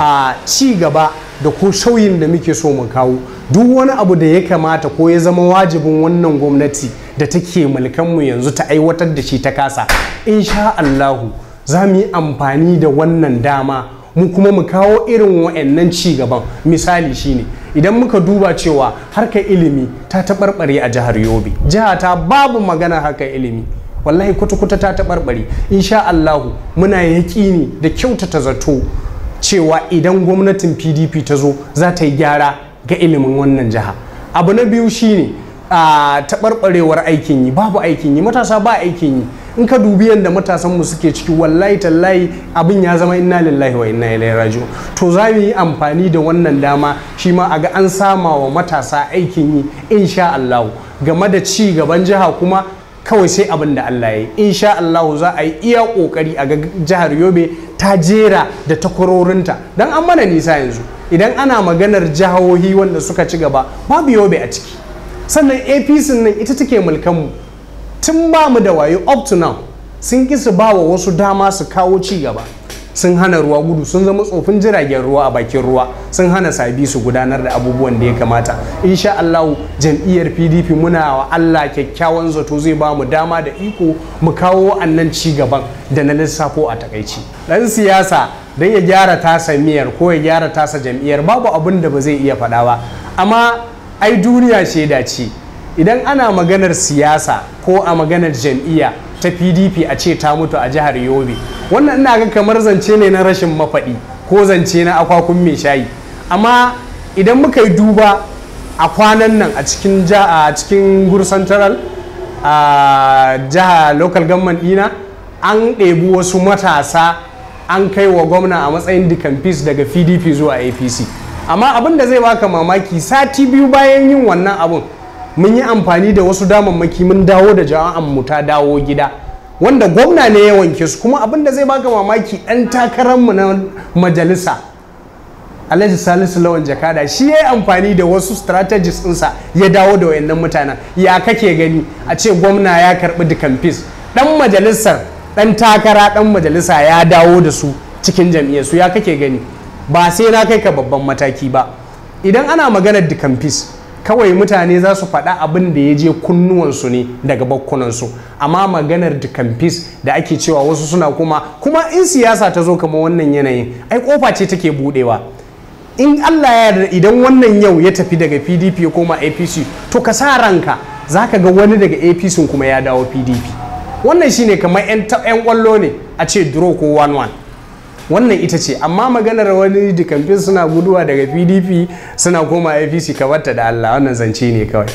A ci gaba da ko sauyin da muke so mu kawo, duk wani abu da ya kamata ko ya zama wajibin wannan gwamnati da take mulkanmu yanzu ta aiwatar da shi ta kasa, insha Allahu za mu yi amfani da wannan dama mu kuma mu kawo irin wa'annan ci gaban. Misali shine, idan muka duba cewa harkar ilimi ta taɓarɓare a jihar Yobe, jiha ta babu magana harkar ilimi, wallahi kwata-kwata ta taɓarɓare. Insha Allahu muna yaƙini da kyautata zato cewa idan gwamnatin PDP ta zo, za ta yi gyara ga ilimin wannan jiha. Abu na biyu shine a taɓarɓarewar aikin yi. Babu aikin yi, matasa ba aikin yi. In ka dubi yadda matasanmu suke ciki, wallahi tallahi abin ya zama inna lillahi wa inna ilaihi raji'un. To, za mu yi amfani da wannan dama shi ma a ga an sama wa matasa aikin yi, insha Allah. Game da ci gaban jiha kuma, kawai sai abin da Allah ya yi. Insha Allah za a yi iya kokari a ga jihar Yobe ta jera da takwarorinta, dan an mana nisa. Yanzu idan ana maganar jihohi wanda suka ci gaba, babu Yobe a ciki. Sannan APC nan ita take mulkanmu tun ba mu da wayo up to now. Sun ki su ba wa wasu dama su kawo ci gaba. Sun hana ruwa gudu, sun zama tsofin jiragen ruwa a bakin ruwa, sun hana sabi su gudanar da abubuwan da ya kamata. Insha Allah jam'iyyar PDP, muna wa Allah kyakkyawan zato zai ba mu dama da iko mu kawo wa'annan ci gaban da na lissafo. A takaici, dan siyasa don ya gyara tasa miyar ko ya gyara tasa jam'iyyar, babu abin da ba zai iya faɗa ba. Amma ai duniya shaida ce, idan ana maganar siyasa ko a maganar jam'iyya ta PDP a ce ta mutu a jihar Yobe, wannan ina ga kamar zance ne na rashin mafaɗi ko zance na akwakun mai shayi. Amma idan muka yi duba a kwanan nan a cikin Nguru Central, a jiha local government ɗina, an ɗebi wasu matasa an kai wa gwamna a matsayin decampers daga PDP zuwa APC. Amma abin da zai baka mamaki, sati 2 bayan yin wannan abun, mun yi amfani da wasu damammaki mun dawo da jama'an mu ta dawo gida, wanda gwamna ne ya wanke su. Kuma abin da zai baka mamaki, ɗan takararmu na majalisa, Alhaji Salisu Lawan Jakada, shi ya yi amfani da wasu strategies ɗinsa ya dawo da wayannan mutanen. Ya kake gani a ce gwamna ya karɓi decampers, ɗan majalisar, ɗan takara, ɗan majalisa ya dawo da su cikin jam'iyyar su? Ya kake gani? Ba sai na kai ka babban mataki ba. Idan ana maganar decampers, kawai mutane za su faɗa abin da ya je kunnuwansu ne daga bakkunansu. Amma maganar decampers da ake cewa wasu suna kuma in siyasa ta zo kamar wannan yanayin, ai kofa ce take budewa. In Allah ya yarda, idan wannan yau ya tafi daga PDP ya koma APC, to ka sa ranka za ka ga wani daga APC kuma ya dawo PDP. Wannan shine kamar 'yan kwallo ne a ce draw ko 1-1. Wannan ita ce. Amma maganar wani decampers suna guduwa daga PDP suna koma APC, ka barta da Allah, wannan zance ne kawai.